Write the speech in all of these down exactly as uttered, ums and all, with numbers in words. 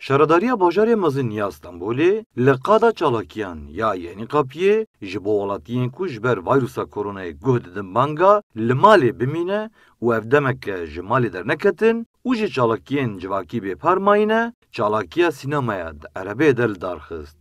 Şaredariya bajarê mezin ya Stenbolê li qada çalakiyan ya Yenîqapiyê ji bo welatiyên ku ji ber vayrusa koronayê guh didin banga li malê bimîne û ev demeke ji malê derneketin û ji çalakiyên civakî bêpar mayîne, çalakiya sînemaya di erebeyê de li dar xist.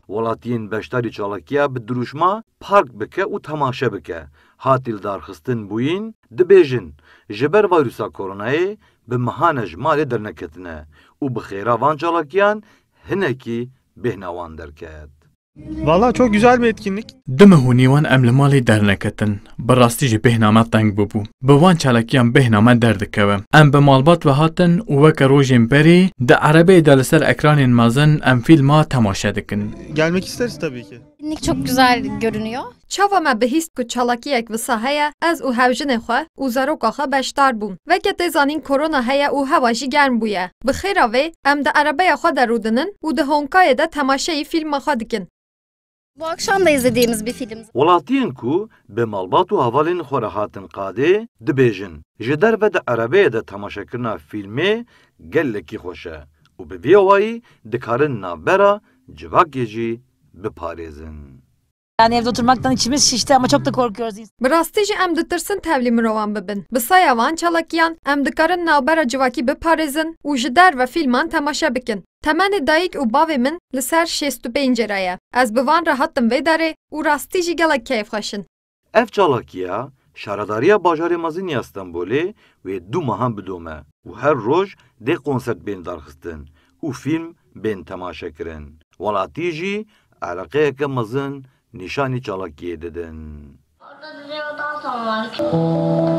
Welatiyên beşdarî çalakiya bi dirûşma park bike û temaşe bike, hatî lidarxistin bûyîn, dibêjin, ji ber vayrusa koronayê bi mehane ji malê derneketine û bi xêra van çalakiyan hinekî bêhna wan derket. Valla çok güzel bir etkinlik. Di mehûnî wan em li malê derneketin. Bi rastî jî bêhna me teng bûbû. Bi van çalakiyan bêhna me derdikeve. Em bi malbat ve hatin û weke rojên berî di erebeyê de li ser ekranên mezin em fîlma temaşe dikin. Gelmek isteriz tabii ki. Etkinlik çok güzel görünüyor. Çawa me bihîst ku çalakiyek wisa heye, ez û hevjinê xwe û zaroka xwe beşdar bûm. Weke tê zanîn korona heye û hewa jî germ bûye. Bi xêra vê, em di erebeya xwe de rûdinin û di honkayê de temaşeyî fîlma xwe dikin. Bu akşam da izlediğimiz bir film. Welatiyên ku bi malbat û hevalên xwe re hatin qadê, dibêjin, ji derve di erebeyê de temaşekirina fîlmê gelekî xweş e û bi vî awayî dikarin navbera civakê jî biparêzin. Yani evde oturmaktan içimiz şişti ama çok da korkuyoruz. Bi rastî jî em ditirsin tevlî mirovan bibin. Bi saya van çalakiyan em dikarin navbera civakî biparêzin û ji derve fîlman temaşe bikin. Temenê dayik û bavê min li ser şêst û pêncê re ye. Ez bi van re hatim vê derê û rastî jî gelek keyfxweş in. Ev çalakiya Şaredariya Bajarê Mezin ya Stenbolê wê du mehan bidome û her roj dê konsert bên darxistin û fîlm bên temaşe kirin. Welatî jî eleqeyeke mezin nîşanî çalakiyê didin. Orada duruyor, daha sonra.